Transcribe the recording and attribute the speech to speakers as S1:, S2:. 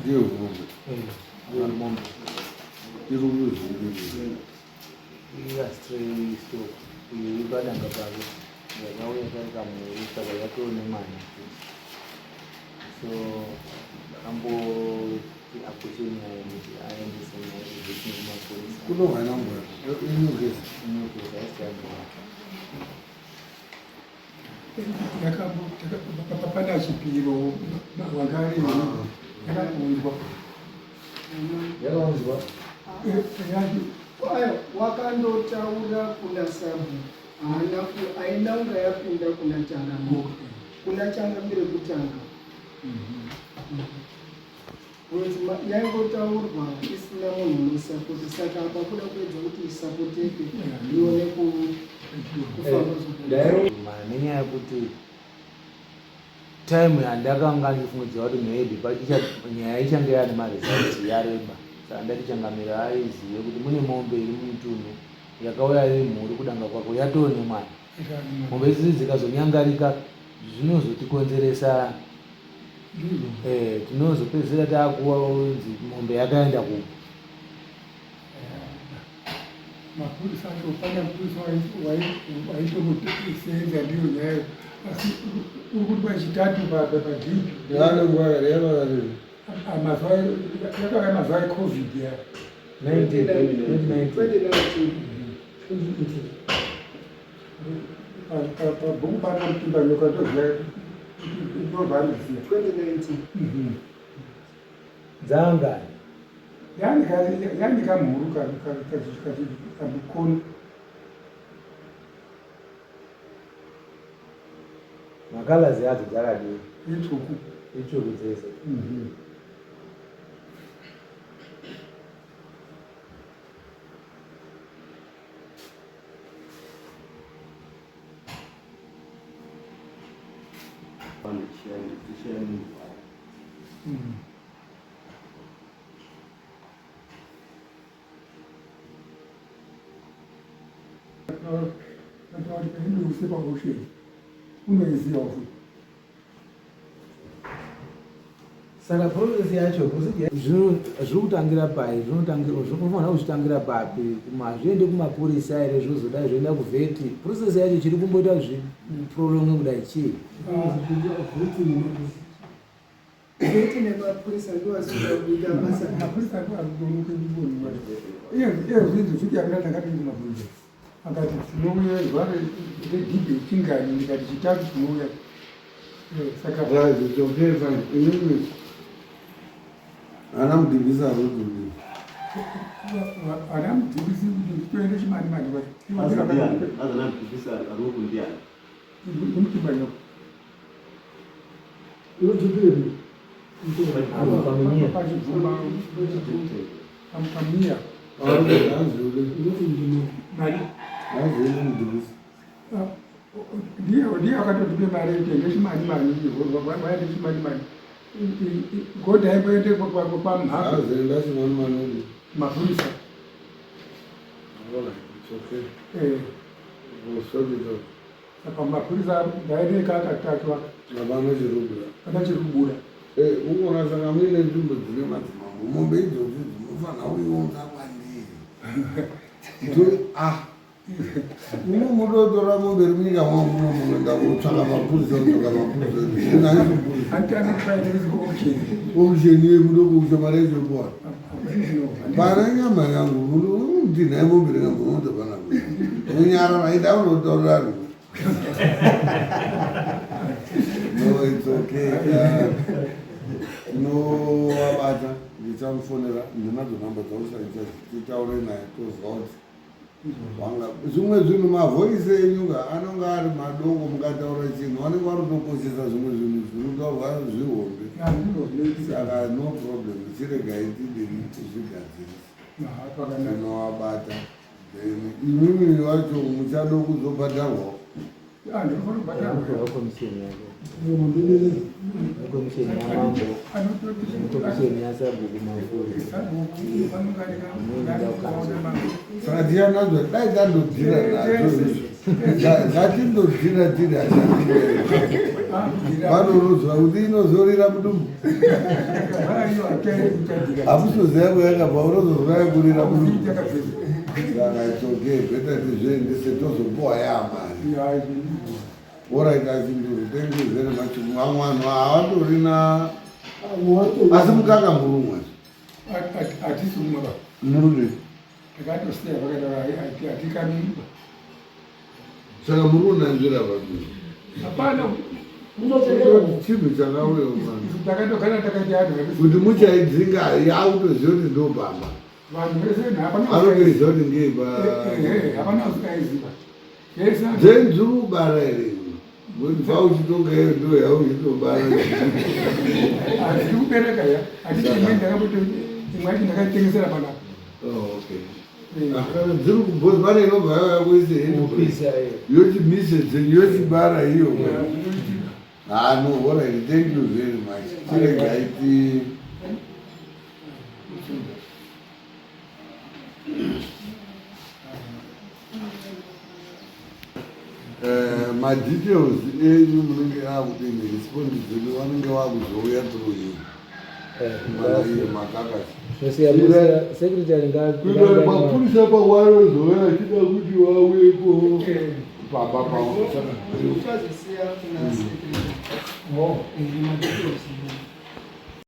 S1: Ndiyo mombe.
S2: Ndiyo mombe.
S1: Iri kuzunguruka.
S2: Industry stock iri padanga pake yakauya kari kamhuru saka yatoo nemwana so ndakamboti akushe nyaya kuti aendese nyaya izvesine kumapurisa.
S1: Kunohwana mbwa inyokesa.
S2: Inyokesa haisi yagara.
S3: Pana chipiro wangari yakaunzwa.
S2: Yakaunzwa.
S4: Wakandotaura kuna sabhuku haana haina unga yapinda kuna changamire, kuna changamire kutanga kuti yaingotaurwa isina munhu unosapota, saka apa kuda kuedza kuti isapoteke ione kufamba
S2: zvakanaka. Nenyaya yekuti time yandakanga ndichifungidzira kuti maybe nyaya ichange yaane maresults yareba, saka ndati changamire aizive kuti mune mombe iri mumutunhu yakauya iri mhuru kudanga kwako yatoo nemwana. Mombe idzi dzikazonyangarika zvinozotikonzeresa, tinozopedzisira takuwa kunzi mombe yakaenda kupi.
S3: Mapurisa acho, pane mupurisa waitomusenza ndiyo nyayo, asi uri kuti pachitatu padhibhi.
S1: Yane nguva yakareba.
S3: Mazuva yakauya, mazuva eCovid ya.
S2: 19.
S4: 2019.
S3: Pabhuku pana Mutimba Nyoka, ndoziva ndozvaanoziva.
S4: 2019.
S2: Dzangani?
S3: Yani kamhuru kamukono.
S2: Macolours adzo dzakadii?
S3: Itsvuku.
S2: Itsvuku dzese?
S3: Mhm. Use paauction unoiziva futi.
S2: Saka process yacho, procedure, zviri kutangira pai? Zvinofanira kuzvitangira papi? Hazviende kumapurisa here, zvozodai zvoenda kuvet? Process yacho chiri kumboita zviprolonge kudai chii?
S4: Vet nemapurisa ndovasikuda kuita basa.
S3: Mapurisa akudonoke kuona iye zvinzi vhiki yapera ndakati kumapurisa, akati tinouya zuva redhibhi chingani, ndikati chitatu tinouya. Saka
S1: Right, it's okay, fine. Inini ana mudhibhisi ari kuti
S3: Ana mudhibhisi toende chimani mani.
S5: Azana mudhibhisi ari kundiani?
S3: Mutimba Nyoka.
S2: Unodzokere.
S3: Pachibvuma pamiya. Mari.
S1: Hanzi mudhibhisi.
S3: Ndiye akatotipe mari tende chimani mani, waende chimani mani, godha imboende kwamhaka.
S1: Hanzi enda chimani mani.
S3: Mapurisa.
S1: All right, it's okay. We'll sort it out.
S3: Saka mapurisa ndaende kakatatu.
S1: Hapana chiri kubuda.
S3: Pana chiri kubuda.
S1: Unoona, saka muine nzvimbo dzine madzimambo, mombe idzodzi dzinofanira kuiunza kwandiri. Ah, uno mudotora mombe iri munyika mwangu muno, munoenda kutsvaka mapurisa, kutsvaka mapurisa. Haisi mupurisa.
S3: Anti anopaenderezi kuauction.
S1: Auction yemudo kuucha mari yacho kuwana pana nyama yangu. Munomuti nhai, mombe ringa munounza panapa, munyarara ida unotaurira. No, it's okay. Tinovabata, ndichamufonera, ndinadzo namba dzausaita, titaure naye tozwa kuti wanga zvimwe zvinhu. Mavoice enyu ka anonge ari madoko, mukataura chinhu vanenge vari kutokoshesa zvimwe zvinhu zviri kutaurwa zvihombe, saka no problem, chiregai tidini, tizvigadzirise. Tinovabata, then imimi wacho muchado kuzobhadharwawo.
S2: Commission yake. Nekomisheni yamambo, nekomisheni yasabhuku Mafuri.
S1: Saka tichanadzo dai tandobvira nadzo izvi. Ngatindobvira tiri vanonozwa kuti inozorira mudumbu. Hamusoziva kwayakabva unozozwa yakurira mudumbu. Saka it's okay, better tizviendese tozopuwa yaamari. Alright, Achinduru, thank you very much. Vamwe vanhu havatorina asi mukaka murumwa.
S3: Hatisi kumwa ba.
S1: Murume.
S3: Takatosiya vakati hatikamiba.
S1: Saka muri kunanzvira papi?
S3: Hapana.
S1: Chinhu chakauya mwana.
S3: Takatogara takati anhu
S1: kuti muchaidzinga yakutoziva kuti ndopamba.
S3: Vanhu vese hapana
S1: anotoziva kuti ngeipa.
S3: Hapana usingaiziva.
S1: Dzenzuru bara here? Bva uchitonga iyo ndo yauchitobara.
S3: Hatiri kubereka ya. Hatiti imwe ndakamboti imwe yacho ndakaitengesera panapa.
S1: Oh, okay. Kana dziri kubhozi pane inobva yauya kuise
S2: Kupisa, eh.
S1: yochimise dzenyu yochibara iyo. Ah, no, all right. Thank you very much. Chiregai ti madetails enyu munenge akudini response dzedu vanenge vakuzouya through you. Mana iye makakasi.
S2: Secretary.
S1: Kuita mapurisa pamwe anozouya achida kuti vauyeko pamba pavo.
S4: Uchazosiya kuna secretary madetails.